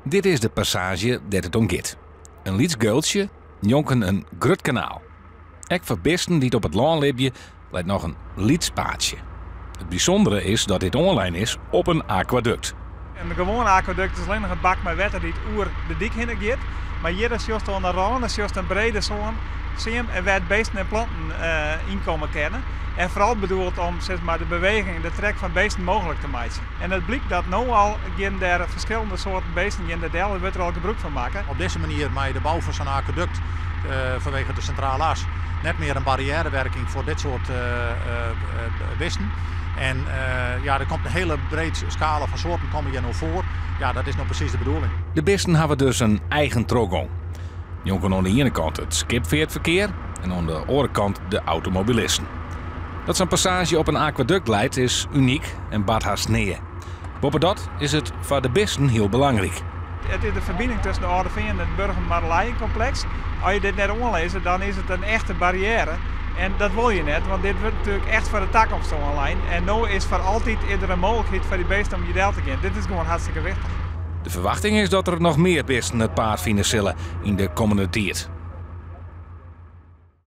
Dit is de passaazje dêr't it om giet. In lyts geultsje njonken in grut kanaal. Ek foar bisten dy't op it lân libje leit noch in lyts paadsje. It bysûndere is dat dit oanlein is op in akwadukt. In gewoan akwadukt is allinnich in bak mei wetter dy't oer de dyk hinne giet. Mar hjir sjochst oan de râne sjochst in brede sân, seam en wêr't beesten en planten ynkomme kinne. En foaral bedoeld om sis mar, de beweging, de trek fan beesten mooglik te meitsjen. En it blykt dat no al gean dêr ferskillende soarten beesten gean der del en wurdt der al gebrûk fan makke. Op dizze manier mei de bou fan sa'n akwadukt fanwege de sintrale as net mear in barriêrewerking foar dit soart bisten. En ja, der komt in hiele breed skala fan soarten komme hjir no foar. Ja, dat is no presys de bedoeling. De bisten hawwe dus in eigen trochgong. Njonken oan de iene kant it skipfeartferkear en oan de oare kant de automobilisten. Dat sa'n passaazje op in akwadukt leit is unyk en bart hast nea. Boppedat is it foar de bisten hiel belangryk. It is de ferbining tusken de Alde Feanen en it Burgum-Marleienkompleks. As je dit net oanlizze, dan is it in echte barriêre. En dat wol je net, want dit wurdt natuerlik echt foar de takomst oanlein. En no is foar altyd is der in mooglikheid foar dy beesten om hjir del te gean. Dit is gewoan hartstikke wichtich. De ferwachting is dat der noch mear bisten it paad fine sille yn de kommende tiid.